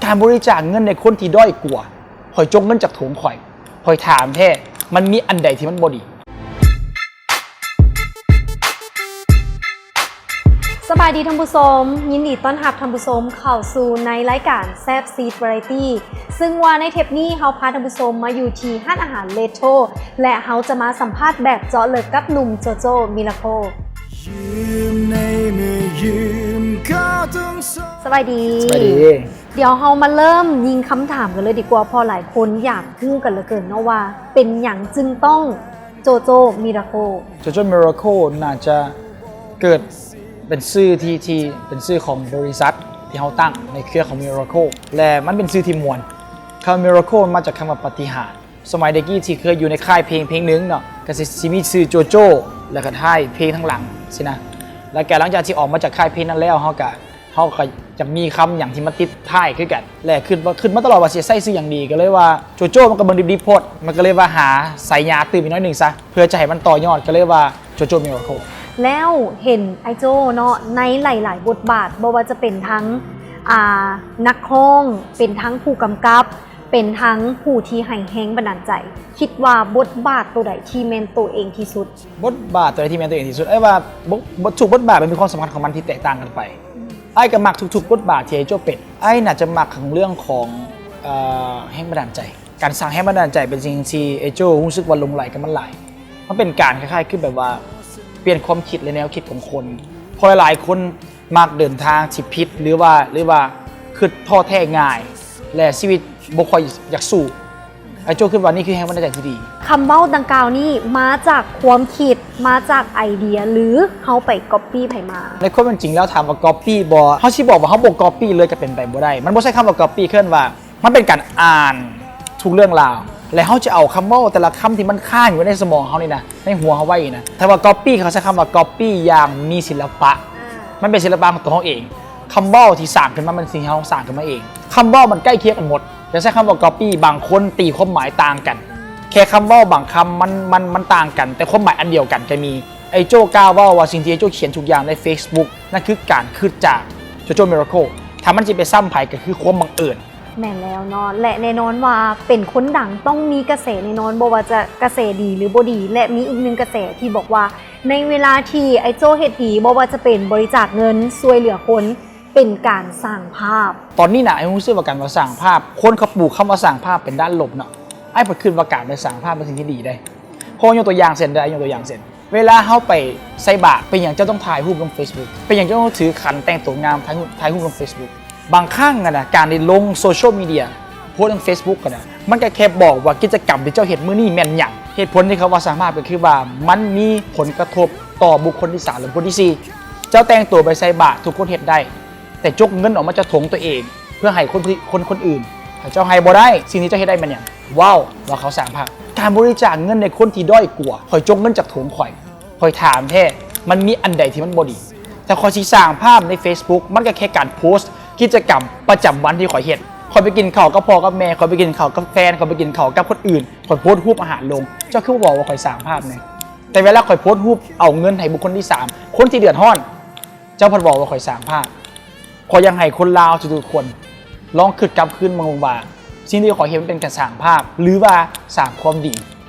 ການບໍລິຈາກເງິນໃຫ້ຄົນທີ່ດ້ອຍກວ່າ. ຂ້ອຍຈົກເງິນຈາກຖົງຂ້ອຍ. ຂ້ອຍຖາມແທ້, ມັນມີອັນໃດທີ່ມັນບໍ່ດີ? ສະບາຍດີທ່ານຜູ້ຊົມ, ຍິນດີຕ້ອນຮັບທ່ານຜູ້ຊົມເຂົ້າສູ່ໃນລາຍການແຊບຊີດວາໄຣຕີ, ຊຶ່ງວ່າໃນເທບນີ້ເຮົາພາທ່ານຜູ້ຊົມມາຢູ່ທີ່ຮ້ານອາຫານເຣໂທ ແລະ ເຮົາຈະມາສຳພາດແບບເຈາະເລິກກັບໜຸ່ມໂຈໂຈ້ ມິລາໂຄ. ສະບາຍດີ. ສະບາຍດີ. ດຽວເຮົາມາເລີ່ມຍິງຄຳຖາມກັນເລີຍດີກວ່າ, ເພາະຫຼາຍຄົນຢາກຮູ້ກັນເຫຼືອເກີນເນາະວ່າ ເປັນຫຍັງຈຶ່ງຕ້ອງໂຈໂຈ້ ມິລາໂຄ? ໂຈໂຈ້ ມິລາໂຄ ໜ້າຈະເກີດເປັນຊື່ທີ່ ທີ່ເປັນຊື່ຂອງບໍລິສັດທີ່ເຮົາຕັ້ງໃນເຄືອຂອງ Miracle ແລະ ມັນເປັນຊື່ທີ່ມ່ວນ. ຄຳວ່າ Miracle ມັນມາຈາກຄຳວ່າປາຕິຫານ. ສະໄໝແຕ່ກີ້ທີ່ເຄີຍຢູ່ໃນຄ້າຍເພງເພງໜຶ່ງເນາະ ກໍຊິ ຊິມີຊື່ໂຈໂຈ້ ແລ້ວກໍທ້າຍເພງທາງຫຼັງຊີ້ນະ. ແລ້ວກໍຫຼັງຈາກທີ່ອອກມາຈາກຄ້າຍເພງນັ້ນແລ້ວ ເຮົາກໍ ເຮົາກໍຈະມີຄຳຫຍັງທີ່ມາຕິດທ້າຍຄືກັນ ແລະ ຄິດມາ ຄິດມາຕະຫຼອດວ່າຊິໃຊ້ຊື່ຫຍັງດີ ກໍເລີຍວ່າໂຈໂຈ້ມັນກໍເບິ່ງດິບໆໂພດ ມັນກໍເລີຍວ່າຫາສາຍຫຍ້າຕື່ມອີກໜ້ອຍໜຶ່ງຊະ ເພື່ອຈະໃຫ້ມັນຕໍ່ຍອດ ກໍເລີຍວ່າໂຈໂຈ້ Miracle. ແລ້ວເຫັນ ອ້າຍໂຈ້ເນາະ ໃນຫຼາຍໆບົດບາດ ບໍ່ວ່າຈະເປັນທັງ ອ່າ ນັກຮ້ອງ, ເປັນທັງຜູ້ກຳກັບ, ເປັນທັງຜູ້ທີ່ໃຫ້ແຮງບັນດານໃຈ, ຄິດວ່າບົດບາດໂຕໃດທີ່ແມ່ນໂຕເອງທີ່ສຸດ? ບົດບາດໂຕໃດທີ່ແມ່ນໂຕເອງທີ່ສຸດ? ອ້າຍວ່າ ບົດ ທຸກບົດບາດມັນມີຄວາມສຳຄັນຂອງມັນທີ່ແຕກຕ່າງກັນໄປ. ອ້າຍກໍມັກທຸກໆບົດບາດທີ່ອ້າຍໂຈ້ເປັນ. ອ້າຍໜ້າຈະມັກເລື່ອງຂອງ ເອີ ແຮງບັນດານໃຈ. ການສ້າງແຮງບັນດານໃຈເປັນສິ່ງທີ່ອ້າຍໂຈ້ຮູ້ສຶກວ່າຫຼົງໄຫຼກັບມັນຫຼາຍ. ມັນເປັນການຄ້າຍໆຄືແບບວ່າປ່ຽນຄວາມຄິດ ແລະ ແນວຄິດຂອງຄົນ. ເພາະຫຼາຍໆຄົນມັກເດີນທາງທີ່ຜິດ ຫຼືວ່າ ຫຼືວ່າຄິດທໍ້ແທ້ງ່າຍ ແລະ ຊີວິດບໍ່ຄ່ອຍຢາກສູ້. ອ້າຍໂຈ້ຄິດວ່ານີ້ຄືແຮງບັນດານໃຈທີ່ດີ. ຄຳເວົ້າດັ່ງກ່າວນີ້ມາຈາກຄວາມຄິດ, ມາຈາກໄອເດຍ ຫຼືເຮົາໄປກັອບປີ້ໃຜມາ? ໃນຄວາມເປັນຈິງແລ້ວ ຖາມວ່າກັອບປີ້ບໍ່? ເຮົາຊິບອກວ່າເຮົາບໍ່ກັອບປີ້ເລີຍກໍເປັນໄປບໍ່ໄດ້. ມັນບໍ່ໃຊ້ຄຳວ່າກັອບປີ້, ເອີ້ນວ່າ ມັນເປັນການອ່ານທຸກເລື່ອງລາວ ແລະ ເຮົາຈະເອົາຄຳເວົ້າແຕ່ລະຄຳທີ່ມັນຄ້າງຢູ່ໃນສະໝອງເຮົານີ້ນະ ໃນຫົວເຮົາໄວ້ນີ້ນະ. ຖ້າວ່າກັອບປີ້ ເຂົາໃຊ້ຄຳວ່າກັອບປີ້ຢ່າງມີສິລະປະ. ມັນເປັນສິລະປະຂອງຕົວເຮົາເອງ. ຄຳເວົ້າທີ່ສ້າງຂຶ້ນມາ ມັນສິ່ງທີ່ເຮົາສ້າງຂຶ້ນມາເອງ. ຄຳເວົ້າມັນໃກ້ຄຽງກັນໝົດ, ແຕ່ໃຊ້ຄຳວ່າກັອບປີ້ ບາງຄົນຕີຄວາມໝາຍຕ່າງກັນ. ແຄ່ຄຳເວົ້າບາງຄຳ ມັນ ມັນ ມັນຕ່າງກັນ ແຕ່ຄວາມໝາຍອັນດຽວກັນກໍມີ. ອ້າຍໂຈ້ກ້າເວົ້າວ່າສິ່ງທີ່ອ້າຍໂຈ້ຂຽນທຸກຢ່າງໃນ Facebook ນັ້ນຄືການຄິດຈາກ JoJo Miracle. ຖ້າມັນຊິໄປຊ້ຳໃຜກໍຄືຄວາມບັງເອີນ. ແມ່ນແລ້ວເນາະ ແລະ ແນ່ນອນວ່າເປັນຄົນດັງຕ້ອງມີກະແສແນ່ນອນ, ບໍ່ວ່າຈະກະແສດີ ຫຼື ບໍ່ດີ. ແລະ ມີອີກໜຶ່ງກະແສທີ່ບອກວ່າ ໃນເວລາທີ່ອ້າຍໂຈ້ເຮັດດີ, ບໍ່ວ່າຈະເປັນບໍລິຈາກເງິນ, ຊ່ວຍເຫຼືອຄົນ, ເປັນການສ້າງພາບ. ຕອນນີ້ນະ ອ້າຍຮູ້ສຶກວ່າການວ່າສ້າງພາບ, ຄົນເຂົາປູກຄຳວ່າສ້າງພາບເປັນດ້ານລົບເນາະ. ອ້າຍເພິດຄິດວ່າການໄປສ້າງພາບເປັນສິ່ງທີ່ດີເດ້. ເພາະວ່າຍົກຕົວຢ່າງເຊັ່ນເດີ, ອ້າຍຍົກຕົວຢ່າງເຊັ່ນ ເວລາເຮົາໄປໃສ່ບາດ, ເປັນຫຍັງເຈົ້າຕ້ອງຖ່າຍຮູບລົງ Facebook? ເປັນຫຍັງເຈົ້າຕ້ອງຖືຂັນແຕ່ງໂຕງາມ ຖ່າຍຮູບ ຖ່າຍຮູບລົງ Facebook? ບາງຄັ້ງຫັ້ນນະ ການໄດ້ລົງໂຊຊຽວມີເດຍ, ໂພສລົງ Facebook ຫັ້ນນະ, ມັນກໍແຄ່ບອກວ່າກິດຈະກຳທີ່ເຈົ້າເຮັດມື້ນີ້ແມ່ນຫຍັງ. ເຫດຜົນທີ່ເຂົາວ່າສ້າງພາບກໍຄືວ່າ ມັນມີຜົນກະທົບຕໍ່ບຸກຄົນທີສາມ ຫຼື ບຸກຄົນທີສີ່. ເຈົ້າແຕ່ງໂຕໄປໃສ່ບາດ ທຸກຄົນເຮັດໄດ້, ແຕ່ຈົກເງິນອອກມາຈາກຖົງຕົວເອງ ເພື່ອໃຫ້ຄົນ ຄົນ ຄົນອື່ນ, ຖ້າເຈົ້າໃຫ້ບໍ່ໄດ້, ສິ່ງທີ່ເຈົ້າເຮັດໄດ້ແມ່ນຫຍັງ? ເວົ້າວ່າເຂົາສ້າງພາບ. ການບໍລິຈາກເງິນໃຫ້ຄົນທີ່ດ້ອຍກວ່າ. ຂ້ອຍຈົກເງິນຈາກຖົງຂ້ອຍ. ຂ້ອຍຖາມແທ້, ມັນມີອັນໃດທີ່ມັນບໍ່ດີ? ຖ້າຂ້ອຍຊິສ້າງພາບໃນ Facebook ມັນກໍແຄ່ການໂພສກິດຈະກຳປະຈຳວັນທີ່ຂ້ອຍເຮັດ. ຂ້ອຍໄປກິນເຂົ້າກັບພໍ່ກັບແມ່, ຂ້ອຍໄປກິນເຂົ້າກັບແຟນ, ຂ້ອຍໄປກິນເຂົ້າກັບຄົນອື່ນ, ຂ້ອຍໂພສຮູບອາຫານລົງ. ເຈົ້າຄືບໍ່ບອກວ່າຂ້ອຍສ້າງພາບແດ່? ແຕ່ເວລາຂ້ອຍໂພສຮູບເອົາເງິນໃຫ້ບຸກຄົນທີສາມ, ຄົນທີ່ເດືອດຮ້ອນ, ເຈົ້າພັດບອກວ່າຂ້ອຍສ້າງພາບ. ຂ້ອຍຢາກໃຫ້ຄົນລາວທຸກໆຄົນ ລອງຄິດກັບຄືນເບິ່ງວ່າ ສິ່ງທີ່ຂ້ອຍເຮັດມັນເປັນການສ້າງພາບ ຫຼືວ່າສ້າງຄວາມດີ.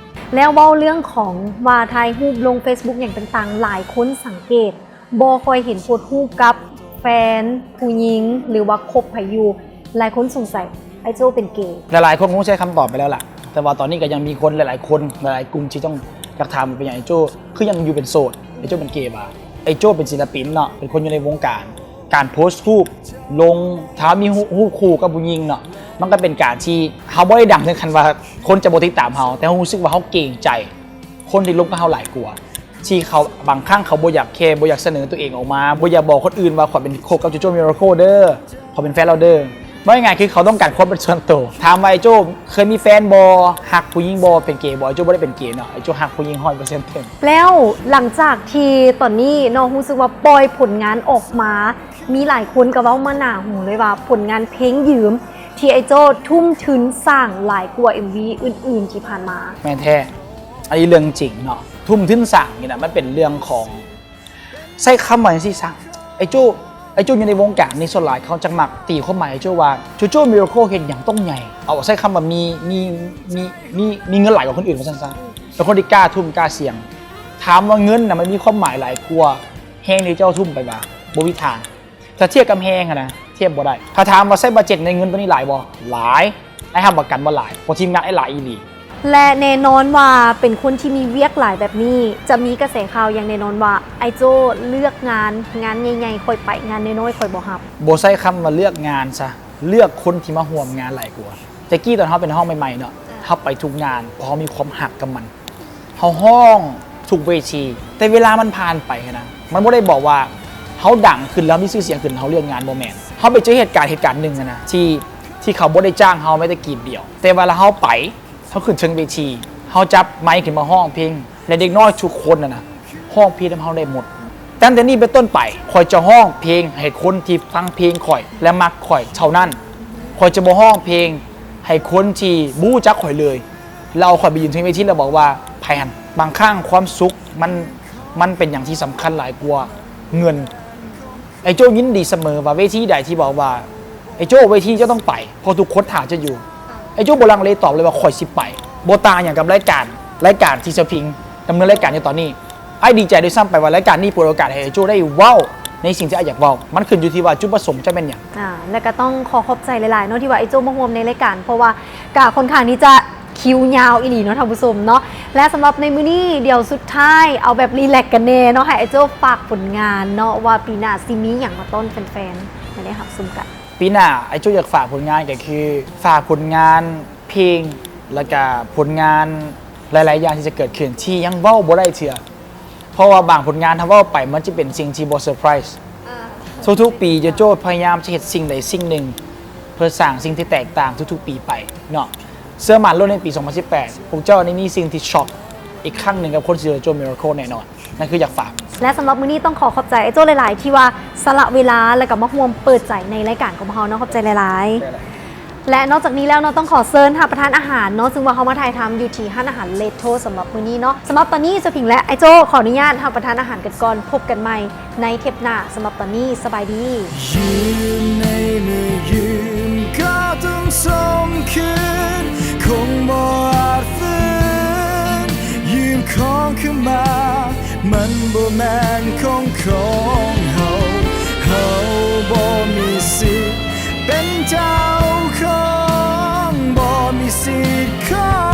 ແລ້ວເວົ້າເລື່ອງຂອງວ່າຖ່າຍຮູບລົງ Facebook ຫຍັງຕ່າງໆ, ຫຼາຍຄົນສັງເກດບໍ່ຄ່ອຍເຫັນໂພສຮູບກັບແຟນຜູ້ຍິງ ຫຼືວ່າຄົບໃຜຢູ່. ຫຼາຍຄົນສົງໄສ ອ້າຍໂຈ້ເປັນເກ. ຫຼາຍໆຄົນຄົງໃຊ້ຄຳຕອບໄປແລ້ວລະ, ແຕ່ວ່າຕອນນີ້ກໍຍັງມີຄົນຫຼາຍໆຄົນ ຫຼາຍໆກຸ່ມທີ່ຕ້ອງຢາກຖາມວ່າເປັນຫຍັງອ້າຍໂຈ້ຄືຍັງຢູ່ເປັນໂສດ, ອ້າຍໂຈ້ເປັນເກຫວາ? ອ້າຍໂຈ້ເປັນສິລະປິນເນາະ, ເປັນຄົນຢູ່ໃນວົງການ. ການໂພສຮູບລົງ ຖ້າມີຮູບ ຮູບຄູ່ກັບຜູ້ຍິງເນາະ, ມັນກໍເປັນການທີ່ເຮົາບໍ່ໄດ້ດັງເຖິງຂັ້ນວ່າຄົນຈະບໍ່ຕິດຕາມເຮົາ, ແຕ່ເຮົາຮູ້ສຶກວ່າເຮົາເກງໃຈຄົນທີ່ລົມກັບເຮົາຫຼາຍກວ່າ. ທີ່ເຂົາ ບາງຄັ້ງເຂົາບໍ່ຢາກແຄ ບໍ່ຢາກສະເໜີຕົວເອງອອກມາ, ບໍ່ຢາກບອກຄົນອື່ນວ່າ ຂ້ອຍເປັນ ຄົບກັບ JoJo Miracle ເດີ, ຂ້ອຍເປັນແຟນລາວເດີ. ເວົ້າງ່າຍໆຄືເຂົາຕ້ອງການຄວາມເປັນສ່ວນໂຕ. ຖາມວ່າອ້າຍໂຈ້ເຄີຍມີແຟນບໍ່? ຮັກຜູ້ຍິງບໍ່? ເປັນເກບໍ່? ອ້າຍໂຈ້ບໍ່ໄດ້ເປັນເກເນາະ, ອ້າຍໂຈ້ຮັກຜູ້ຍິງຮ້ອຍເປີເຊັນເຕັມ. ແລ້ວຫຼັງຈາກທີ່ຕອນນີ້ເນາະ ຮູ້ສຶກວ່າປ່ອຍຜົນງານອອກມາ, ມີຫຼາຍຄົນກໍເວົ້າມາໜາຫູເລີຍວ່າ ຜົນງານເພງຢືມທີ່ອ້າຍໂຈ້ທຸ່ມທຶນສ້າງຫຼາຍກວ່າ ເອັມວີ ອື່ນໆທີ່ຜ່ານມາ. ແມ່ນແທ້. ອັນນີ້ເລື່ອງຈິງເນາະ, ທຸ່ມທຶນສ້າງນີ້ນະ ມັນເປັນເລື່ອງຂອງ ໃຊ້ຄຳວ່າຈັ່ງຊີ້ຊະ, ອ້າຍໂຈ້ ໄອ້ໂຈ້ຢູ່ໃນວົງການນີ້ ສ່ວນຫຼາຍເຂົາຈະມັກຕີຄວາມໝາຍໄອ້ໂຈ້ວ່າ ໂຈໂຈ້ມິຣາເຄິນເຮັດຫຍັງຕ້ອງໃຫຍ່ ເອົາໃຊ້ຄຳວ່າມີ ມີ ມີ ມີ ມີເງິນຫຼາຍກວ່າຄົນອື່ນວ່າຊັ້ນຊະ ເປັນຄົນທີ່ກ້າທຸ້ມກ້າສ່ຽງ. ຖາມວ່າເງິນນະມັນມີຄວາມໝາຍຫຼາຍກວ່າແຮງທີ່ເຈົ້າທຸ້ມໄປບໍ່? ບໍ່ມີທາງ. ຖ້າທຽບກັບແຮງຫັ້ນນະ ທຽບບໍ່ໄດ້. ຖ້າຖາມວ່າໃຊ້ບາດເຈັດໃນເງິນໂຕນີ້ຫຼາຍບໍ່? ຫຼາຍ. ອ້າຍຮັບປະກັນວ່າຫຼາຍ ເພາະທີມງານອ້າຍຫຼາຍອີ່ຫຼີ. ແລະ ແນ່ນອນວ່າເປັນຄົນທີ່ມີວຽກຫຼາຍແບບນີ້ ຈະມີກະແສຂ່າວຢ່າງແນ່ນອນວ່າ ອ້າຍໂຈ້ເລືອກງານ, ງານໃຫຍ່ໆ ຂ້ອຍໄປ, ງານນ້ອຍໆ ຂ້ອຍບໍ່ຮັບ. ບໍ່ໃຊ້ຄຳວ່າເລືອກງານຊະ, ເລືອກຄົນທີ່ມາຮ່ວມງານຫຼາຍກວ່າ. ແຕ່ກີ້ຕອນເຮົາເປັນຮ້ອງໃໝ່ໆເນາະ, ເຮົາໄປທຸກງານ ເພາະເຮົາມີຄວາມຮັກກັບມັນ. ເຮົາຮ້ອງທຸກເວທີ ແຕ່ເວລາມັນຜ່ານໄປຫັ້ນນະ ມັນບໍ່ໄດ້ບອກວ່າເຮົາດັງຂຶ້ນແລ້ວ ມີຊື່ສຽງຂຶ້ນ ເຮົາເລືອກງານ ບໍ່ແມ່ນ. ເຮົາໄປເຈີເຫດການ ເຫດການໜຶ່ງຫັ້ນນະ ທີ່ ທີ່ເຂົາບໍ່ໄດ້ຈ້າງເຮົາແມ້ແຕ່ກີບດຽວ ແຕ່ເວລາເຮົາໄປ ເຮົາຂຶ້ນເທິງເວທີ ເຮົາຈັບໄມຂຶ້ນມາຮ້ອງເພງ ແລະ ເດັກນ້ອຍທຸກຄົນຫັ້ນນະ ຮ້ອງເພງນຳເຮົາໄດ້ໝົດ. ຕັ້ງແຕ່ນີ້ເປັນຕົ້ນໄປ ຂ້ອຍຈະຮ້ອງເພງໃຫ້ຄົນທີ່ຟັງເພງຂ້ອຍ ແລະ ມັກຂ້ອຍເທົ່ານັ້ນ. ຂ້ອຍຈະບໍ່ຮ້ອງເພງໃຫ້ຄົນທີ່ບໍ່ຮູ້ຈັກຂ້ອຍເລີຍ ແລ້ວເອົາຂ້ອຍໄປຢືນເທິງເວທີ ແລ້ວບອກວ່າ ໃຜຫັ້ນ? ບາງຄັ້ງຄວາມສຸກມັນ ມັນເປັນຫຍັງທີ່ສຳຄັນຫຼາຍກວ່າເງິນ. ໄອ້ໂຈ້ຍິນດີສະເໝີວ່າເວທີໃດທີ່ບອກວ່າ ໄອ້ໂຈ້ ເວທີເຈົ້າຕ້ອງໄປ ເພາະທຸກຄົນຖ້າເຈົ້າຢູ່. ໄອ້ໂຈ້ບໍ່ລັງເລຕອບເລີຍວ່າ ຂ້ອຍຊິໄປ. ບໍ່ຕ່າງຫຍັງກັບລາຍການ ລາຍການທີ່ສະພິງດຳເນີນລາຍການຢູ່ຕອນນີ້. ອ້າຍດີໃຈດ້ວຍຊ້ຳໄປວ່າລາຍການນີ້ເປີດໂອກາດໃຫ້ໂຈ້ໄດ້ເວົ້າໃນສິ່ງທີ່ອ້າຍຢາກເວົ້າ. ມັນຂຶ້ນຢູ່ທີ່ວ່າຈຸດປະສົງຈະແມ່ນຫຍັງ. ອ່າ ແລະ ກໍຕ້ອງຂໍຂອບໃຈຫຼາຍໆເນາະ ທີ່ວ່າໄອ້ໂຈ້ມາຮ່ວມໃນລາຍການ ເພາະວ່າກໍຄ່ອນຂ້າງທີ່ຈະຄິວຍາວອີ່ຫຼີເນາະທ່ານຜູ້ຊົມເນາະ. ແລະ ສຳລັບໃນມື້ນີ້ ດຽວສຸດທ້າຍເອົາແບບຣີແລັກກັນແດ່ເນາະ ໃຫ້ອ້າຍໂຈ້ຝາກຜົນງານເນາະ ວ່າປີໜ້າຊິມີຫຍັງມາຕ້ອນແຟນໆໃຫ້ໄດ້ຮັບຊົມກັນ. ປີໜ້າອ້າຍໂຈ້ຢາກຝາກຜົນງານກໍຄື ຝາກຜົນງານເພງ ແລ້ວກໍຜົນງານ ຫຼາຍໆຢ່າງທີ່ຈະເກີດຂຶ້ນທີ່ຍັງເວົ້າບໍ່ໄດ້ເທື່ອ ເພາະວ່າບາງຜົນງານຖ້າເວົ້າໄປມັນຈະເປັນສິ່ງທີ່ບໍ່ເຊີໄພຣສ໌. ອ່າ ທຸກໆປີໂຈໂຈ້ພະຍາຍາມຈະເຮັດສິ່ງໃດສິ່ງໜຶ່ງ ເພື່ອສ້າງສິ່ງທີ່ແຕກຕ່າງທຸກໆປີໄປເນາະ. ເຊື່ອໝັ້ນໂລດໃນປີສອງພັນສິບແປດ ພວກເຈົ້າໄດ້ມີສິ່ງທີ່ຊັອກອີກຄັ້ງໜຶ່ງກັບຄົນທີ່ເຈີໂຈມິຣາເຄິນແນ່ນອນ. ນັ້ນຄືຢາກຝາກ. ແລະ ສຳລັບມື້ນີ້ຕ້ອງຂໍຂອບໃຈອ້າຍໂຈ້ຫຼາຍໆ ທີ່ວ່າສະຫຼະເວລາ ແລ້ວກໍມາຮ່ວມເປີດໃຈໃນລາຍການຂອງພວກເຮົາເນາະ. ຂອບໃຈຫຼາຍໆ. ແລະ ນອກຈາກນີ້ແລ້ວເນາະ ຕ້ອງຂໍເຊີນຮັບປະທານອາຫານເນາະ ຊຶ່ງວ່າເຮົາມາຖ່າຍທຳຢູ່ທີ່ຮ້ານອາຫານເລໂທ ສຳລັບມື້ນີ້ເນາະ. ສຳລັບຕອນນີ້ ສະພິງ ແລະ ອ້າຍໂຈ້ ຂໍອະນຸຍາດຮັບປະທານອາຫານກັນກ່ອນ. ພົບກັນໃໝ່ໃນເທບໜ້າ. ສຳລັບຕອນນີ້ ສະບາຍດີ. ຢືມໃນເມື່ອຢືມກໍຕ້ອງສົ່ງຄືນ ຄົງບໍ່ອາດຟື້ນ ຢືມຂອງຄືນມາ ມັນບໍ່ແມ່ນຂອງຂອງເຮົາ ເຮົາບໍ່ມີສິດເປັນເຈົ້າຂອງ ບໍ່ມີສິດຂອງ